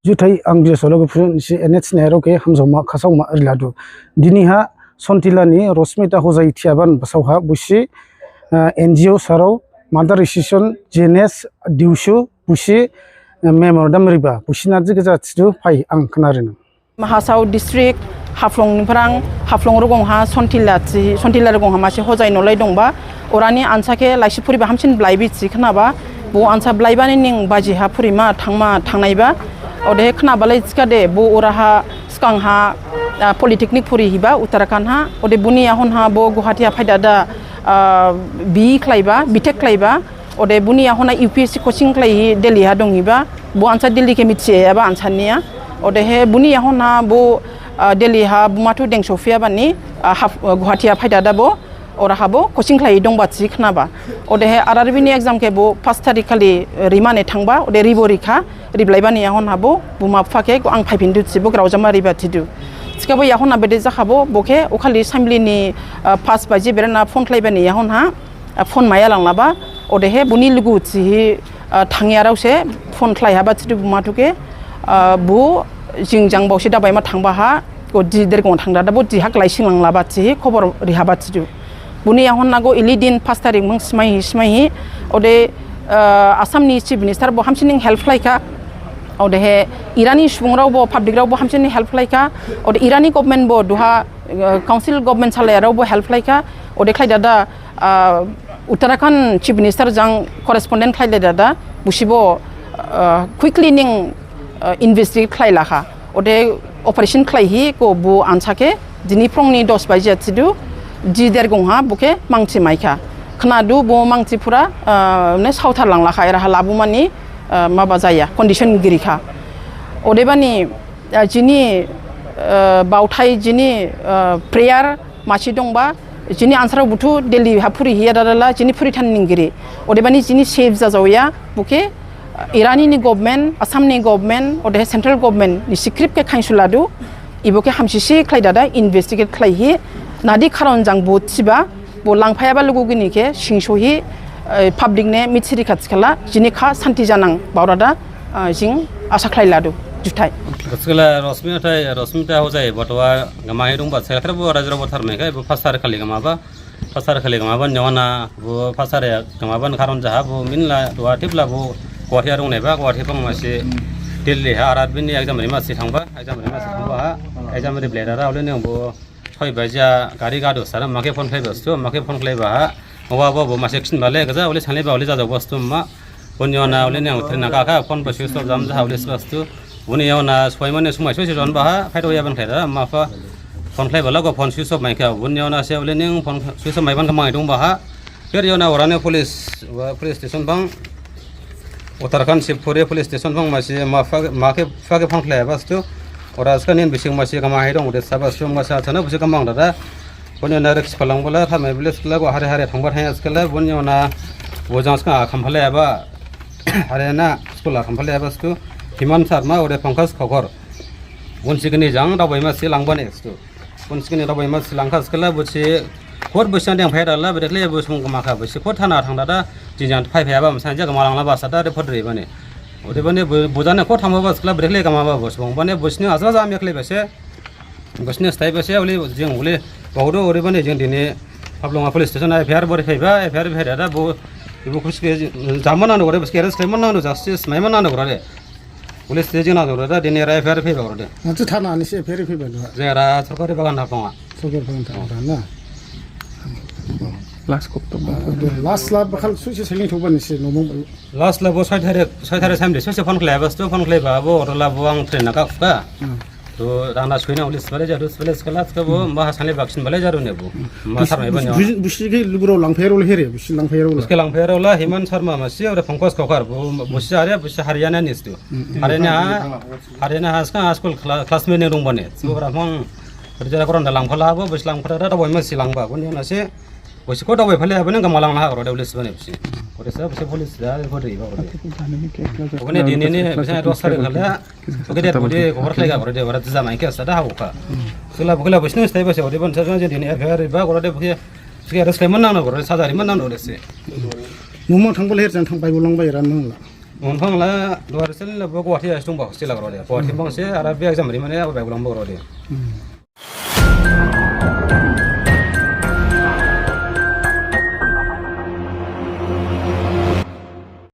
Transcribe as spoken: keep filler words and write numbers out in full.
Juthai ang Bijoy Sologopur nisi N H Nehru khe hamjaoma khasaoma riladu. Diniha Sontila ni Rosmita Hojai thiyaban basao ha busi, ah, N G O sarao Mother Association, G N S, Diusu busi, ah, memorandum riba busi naji gaja thidu phai ang khnarinang. Hasao district Haflong niphrang, Haflong rogong ha Sontila thi, Sontila rogong ha masi Hojai nolai dongba. Orani ansa khe laisi phuriba hamsin blaibi thi khnaba. Bo ansa blaibani ning baji ha phurima thangma thangnaiba. Ode khnabalai thikhade bo oraha sgang ha, ah, polytechnic phuri hiba Uttarakhand ha. Ode buni yahon ha bo Guwahati ha phaidada, ah, B E khlaiba, B Tech khlaiba. Ode buni yahon ha U P S C coaching khlaihi Delhi ha donghiba, bo ansa Delhi khe mithiyaba ansa niya. Odehe buni yahon ha bo, ah, Delhi ha bumathu deng sophiyabani, ah, haf-, ah, Guwahati ha phaidada bo, oraha bo coaching khlaihi dongba thi khnaba. Odehe R R B ni exam khe bo pas tarik khali, eh, rimane thangba, ode ribo rikha, riblaibani yahon ha bo, buma bupha khe ang phaiphindu thi bo graojama riba thidu. Thikhabo yahon ha bede jakhabo, bo khe okhali assembly ni, ah, pas baji berena phone khlaibani yahon ha, ah, phone maya langlaba, odehe buni lugu thihi, ah, thangyarao se phone khlaihaba thidu bumathu khe, ah, bo jing jang baosi dabaima thangba ha, go di dergong thangdada bo di ha glaising langlaba thihi khobor rihaba thidu. Buni yahon nago ili din pas tarik mung smaihi smaihi, ode, ah, Assam ni Chief Minister bo hamsining help khlaikha, odehe erani subungrao bo public rao bo hamsining help khlaikha, ode erani government bo duha, ah, council government salayarao bo help khlaikha, ode khlaidada, ah, Uttarakhand Chief Minister jang correspondent khlailai dada, busibo, ah, quickly ning, ah, investigate khlailakha. Ode operation khlaihi go bo ansa khe, dini phrongni dos baji thidu, di dergong ha bo khe mangthi maikha. Khnadu bo mangthi phura, ah, ne saothar langlakha, eraha labumani, ah, maba jaya, condition girikha. Odebani, ah, jini, ah, baothai jini, ah, prayer, masi dongba, jini ansarao buthu Delhi ha phuri hiya dadala, jini phuri than ning giri. Odebani jini safe jajaoya, bo khe, ah, erani ni government, Assam ni government, odehe central government ni sikrip khe khainsuladu, ibo khe hamsisi khlai dada, investigate khlaihi, nadi kharon jang bo thiba, bo langphayaba lugu gini khe, singsohi, eh, public ne mithiri kha thikhala, jini kha santi janang, baorada, ah, jing asa khlailadu, juthai. Thikhala Rosmita, Rosmita Hojai, botwa, gamahi dongba, sekre bo rajra bo tharmai kha, bo pas tarik khali gamaba, pas tarik khali gamaba, nyawana, bo pas tarik gamaba, kharon jaha, bo minla, duha thipla, bo, Guwahati ha dongnaiba, Guwahati phang masi, Delhi ha, R R B ni exam rima si thangba, exam rima si thangba ha, exam riblai dada, ole neng bo, soi baji ha, gari gadu sara, makhe phone khlaiba stu, makhe phone khlaiba ha, oba bo, bo masi ksin bale, gaja, ole sanlaiba, ole jajaoba stu ma, boni yaona, ole neng train ha gakha, phone bo switch off jam jaha, ole siba stu, boni yaona, soi mane, sumai soi si jon ba ha, phaito yaban khlai dada, ma pha, phone khlaiba lago, phone switch off maikha, boni yaona se, ole neng phone switch off maiban kha mai dongba ha, Pher yaona orani police, wa police station bang, Uttarakhand Shivpuri police station bang masi ma pha, makhe, phakhe phone khlaiba stu, ora ska nin bising masi gamahi dong, ode saba stu masa thana busi gamang dada, boni yaona risk phalang bola, thamai village kala go hare hare thangba thangya skala, boni yaona bojang ska khamphalaiba, hare na school khamphalaiba stu, Himan Sharma, ode Pankaj Khokor, bonsi gini jang dabai masi langba ne stu. Bonsi gini dabai masi langkha skala, busi khot busi andeng phaidala, bedekhle busi mung gamakha, busi khot thana thangdada, jinjan phai phaiba, masa jang gamalanglaba, sada report ribani. Odebani bu-, bojane khot thangba skala, bedekhle gamaba busi mung, bani busini asaba jam yakhle bese, busini stai bese, ole jing ole, baodo, odebani jing dini, Haflong police station F I R bo riphaiba, F I R riphai dada, bo, ibu khuske, jamana no gore, busi arrest khlaimana no, justice maimana no gore. Police station ha dong da, dini era F I R phaiba ore de. Acha, thana ni se F I R phaiba da. Je era sorkari bagan ha phonga. Sorkari bagan ha phonga na. Last kok to. Last la bakhal susi selling thoba ni se nomo. Last la bo soi thare, soi thare samde susi phone khlaiba stu, phone khlaiba bo, oro la bo ang train na ka khuka. To rana suina police bale jadu, police kala ka bo, ma hasani vaccine bale jadu ne bo. Ma sarmai bani. Busi, busi khe lugurao langphairao le here, busi langphairao le. Busi khe langphairao la, Himan Sharma masi, ore Pankaj Khokar, bo, busi are, busi Haryana ni stu. Haryana ha, Haryana ha ska school cla-, classmate ne dong bane. Bo bra phang, rijara koran da langphala bo, bus langphala da, da boi masi langba, boni yaona se, busi ko da boi phale, bani gamalang la, ro da ulis bane busi. Ore sa, busi police da, ko ri ba, ore. Boni dini ni, busi dos tarik khala, oke de, bodi, ko bar khala, ore de, ore da mai ke sa da ha ka. Sula, bukla, busi ne stai basi, ore bon sa, sa, dini, F I R ba, ore de, busi, busi arrest khlai man nang, ore, sa jari man nang, ore se. Mumang thang bole her jang thang bai bulang bai ran nang la. Nonphang la, duha recently la bo Guwahati ha se dongba hostel ha grao de. Guwahati bang se, ara B A exam ri mane, abo baigulang bo grao de. Hmm.